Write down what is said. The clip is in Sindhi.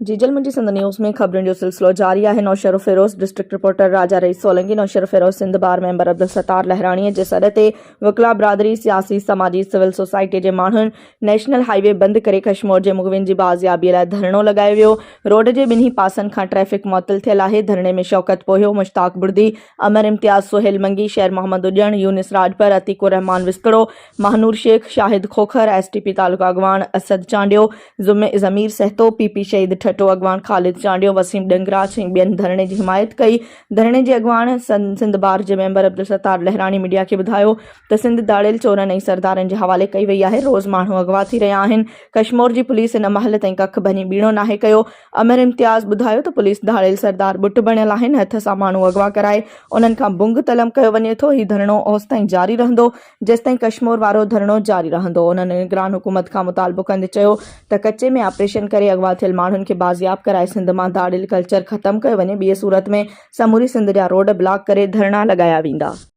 جيجل منهنجي سنڌ نيوز ۾ خبرن جو سلسلو جاري آهي Naushahro Feroze district reporter Raja Rais Solangi Naushahro Feroze Sindh bar member Abdul Sattar Lahrani جي سڏ تي وڪلا برادري سياسي سماجي سول سوسائٽي جي ماڻهن نيشنل هائي وي بند ڪري ڪشمور جي مغوين جي بازيابي لاء ڌرڻو لڳايو ويو روڊ جي ٻنهي پاسن کان ٽريفڪ معطل ٿيل آهي ڌرڻي ۾ شوڪت پوهيو مشتاق بڙدي امر امتياز سهيل منگي شير محمد اڄڻ يونس راڄپر عتيق الرحمان Wastro Mahnoor Shaikh Shahid Khokhar S T P تعلقه اڳواڻ اسد چانڊيو ضمير سهتو، پي پي شهيد ٺٽو اڳواڻ خالد چانڊيو، وسيم ڏنگراچ ۽ ٻين ڌرڻي جي حمايت ڪئي. ڌرڻي جي اڳواڻ سنڌ بار جي ميمبر عبدالستار لهراڻي ميڊيا کي ٻڌايو ته سنڌ ڌاڙيل چورن ۽ سردارن جي حوالي ڪئي وئي آهي، روز ماڻهو اغوا ٿي رهيا آهن، ڪشمور جي پوليس هن مهل تائين ڪک ڀڃي ٻيڻو ناهي ڪيو. امر امتياز ٻڌايو ته پوليس ڌاڙيل سردار ٻٽ بڻيل آهن، هٿ سان ماڻهو اغوا ڪرائي انهن کان بنگ طلب ڪيو وڃي ٿو، هي ڌرڻو اوستائين جاري رهندو جيستائين ڪشمور وارو ڌرڻو جاري رهندو. انهن نگران حڪومت کان مطالبو ڪندي چيو ته ڪچي ۾ آپريشن ڪري اغوا ٿيل ماڻهن کي بازياب ڪرائي سنڌ مان ڌاڙيل ڪلچر ختم ڪيو وڃي ٻيء صورت ۾ سموري سنڌ جا روڊ بلاڪ ڪري ڌرڻا لڳايا ويندا.